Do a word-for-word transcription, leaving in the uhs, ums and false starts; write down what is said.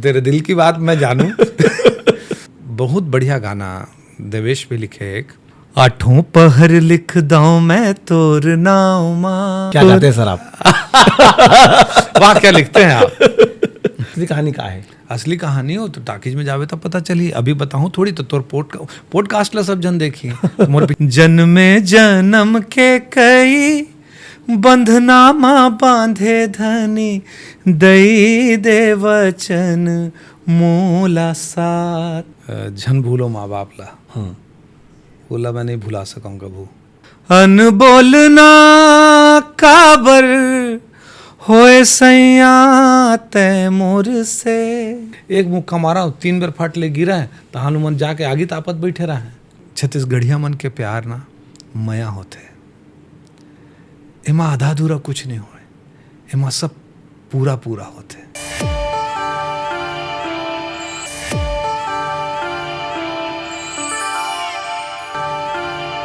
तेरे दिल की बात मैं जानू। बहुत बढ़िया गाना, देवेश भी लिखे एक। आठों पहर लिख दौं मैं तोर नाव मा। क्या गाते हैं सर आप? वाह, क्या लिखते हैं आप। असली कहानी का है? असली कहानी हो तो टाकीज में जावे तब पता चली। अभी बताऊं थोड़ी तो तोर पोड-, पॉडकास्ट ला सब जन देखी। मोर पि-, जन्मे जन्म के कई बंधना मा बांधे धनी, दई दे वचन मोला साथ। अ, झन भूलो माँ बाप ला। हाँ। ओला मैं नहीं भुला सकूं कभू। अनबोल ना काबर होए सैया तै मोर से। एक मुक्का मारा, तीन बेर फट ले गिरा है, तहां ले मन जाके आगी तापत बैठे रहे। छत्तीसगढ़िया मन के प्यार ना मया होथे, एमा आधा अधूरा कुछ नहीं होए, एमा सब पूरा पूरा होथे।